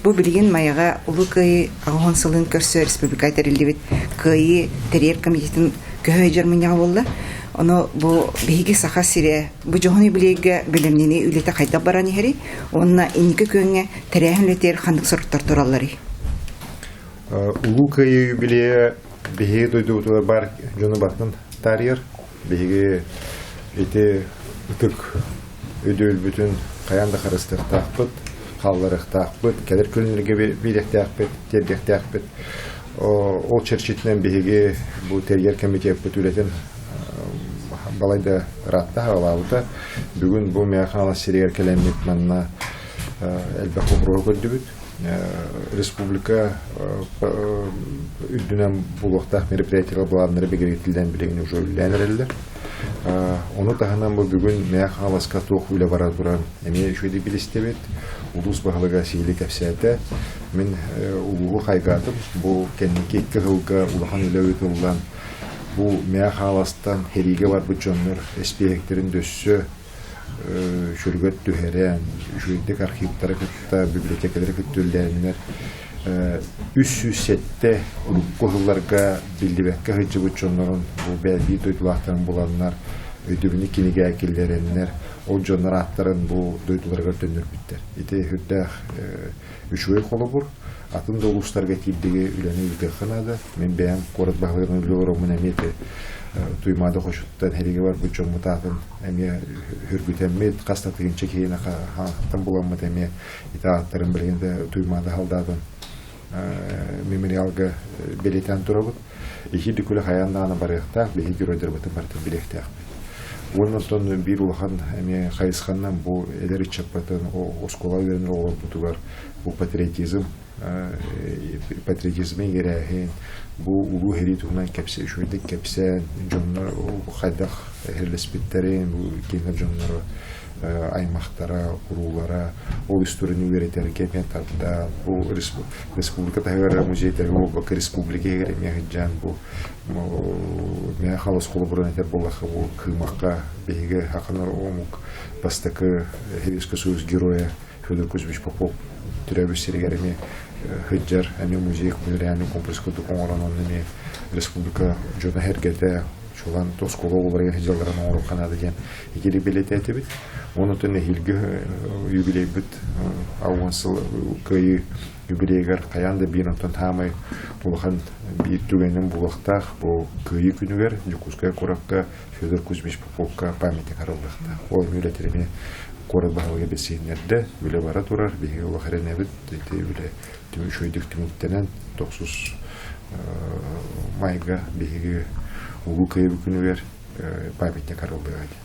Бу билигин Майаҕа Улуу Кыайыы 80 сылын көрсө республика тэриллибит Кыайыы тэрийэр комитетын көһө дьар мунньаҕа буолла. Ону бу биһиги Саха сирэ бу дьоһун юбилейга бэлэмнэнии үлэтэ хайдах баран иһэрий уонна инники күөҥҥэ тэрээһин үлэтигэр ханнык соруктар туралларый? Улуу Кыайыы юбилейа биһиги дойдубутугар баар дьону барытын таарыйар. Биһиги ити ытык өйдөбүлбүтүн хайаан да харыстыахтаахпыт, хаалларыахтаахпыт, кэлэр көлүнэргэ биэриэхтээхпит, тиэрдиэхтээхпит. Ол чэрчитинэн биһиги бу тэрийэр комитеппыт үлэтин балайда ыраатта аҕалаабыта. Бүгүн бу Мэҥэ Хаҥалас сиригэр кэлэммит манна элбэх боппуруоһу көрдүбүт. Республика үрдүнэн буолуохтаах мероприятиелар былааннара бигэргэтиллэн билигин уже үлэлээн эрэллэр. Ону таһынан бу бүгүн Мэҥэ Хаҥаласка туох үлэ бара туран эмиэ үчүгэйдик билистибит. Улуус баһылыга сиһилии кэпсээтэ. Мин улууһу хайгаатым. Бу кэнники икки сылга улахан үлэ ыытыллан, бу Мэҥэ Хаҥаластан сэриигэ барбыт дьоннор эспиэһэктэрин дөссө чөлүгэр түһэрэн, үчүгэйдик архивтары кытта, библиотекалары кытта үлэлээннэр 307 урукку сылларга биллибэккэ сылдьыбыт дьоннорун бу бэйэлии дойдулаахтарын буланнар, өйдөбүнньүк кинигэ киллэрэннэр, ол дьоннор ааттарын бу дойдуларыгар төннөрбүттэр. Ити сүрдээх үчүгэй холобур. Атын да улуустарга киирдиги үлэни ыытыахха наада. Мин бэйэм куорат баһылыгынан үлэ олороммун эмиэ ити Туймаада хочуттан сэриигэ барбыт дьоммут аатын эмиэ үргүтэммит, хас да тыһыынча киһини хаһаахтан буламмыт эмиэ ити ааттарын билигин да Туймаада халдаатын мемориалга бэлиэтээн турабыт. Иһи күлэ хайаан даҕаны барыахтаах, биһиги геройдарбытын барытын билиэхтээхпит. Уонна оттон биир улахан эмиэ хайысханнан бу эдэр ыччаппытын оскуола үөрэнэр оҕолорбутугар бу патриотизм патриотизмы иҥэрээһин, бу улуу сэрии туһунан кэпсэ үчүгэйдик кэпсээн, дьоннор хайдах эһэллэспиттэрин, бу кинилэр дьонноро аймахтара, уруулара, ол историяны үөрэтэргэ эмиэ тардаан, бу республика таһыгар музейдарга буолбакка республика иһигэр эмиэ сылдьан бу мэҥэ халыс холобурун этэр буоллахха бу Кыымахха биһиги сахалар омук бастакы Советский Союз геройа Федор Кузьмич Попов төрөөбүт сиригэр эмиэ сылдьар, эмиэ музей мемориальный комплекс курдук оҥорон онно эмиэ республика дьоно-сэргэтэ чулан оскуола оҕолоругар сылдьалларын оҥоруохха наада диэн итини бэлиэтээтибит. Онон эһиилги юбилейбыт 60 сыл кыайыы юбилейыгар хайаан да биир онтон саамай улахан биир түгэнин булуохтаах бу Кыайыы күнүгэр Дьокуускай куоракка Федор Кузьмич Поповка памятник арыллыахтаах. Ол үлэтин эмиэ куорат баһылыга билсиһиннэрдэ. Үлэ бара турар, биһиги олох эрэнэбит. Ити үлэ үчүгэйдик түмүктэнэн, тохсус майга биһиги Улуу Кыайыы күнүгэр памятник арыллыаҕа диэн.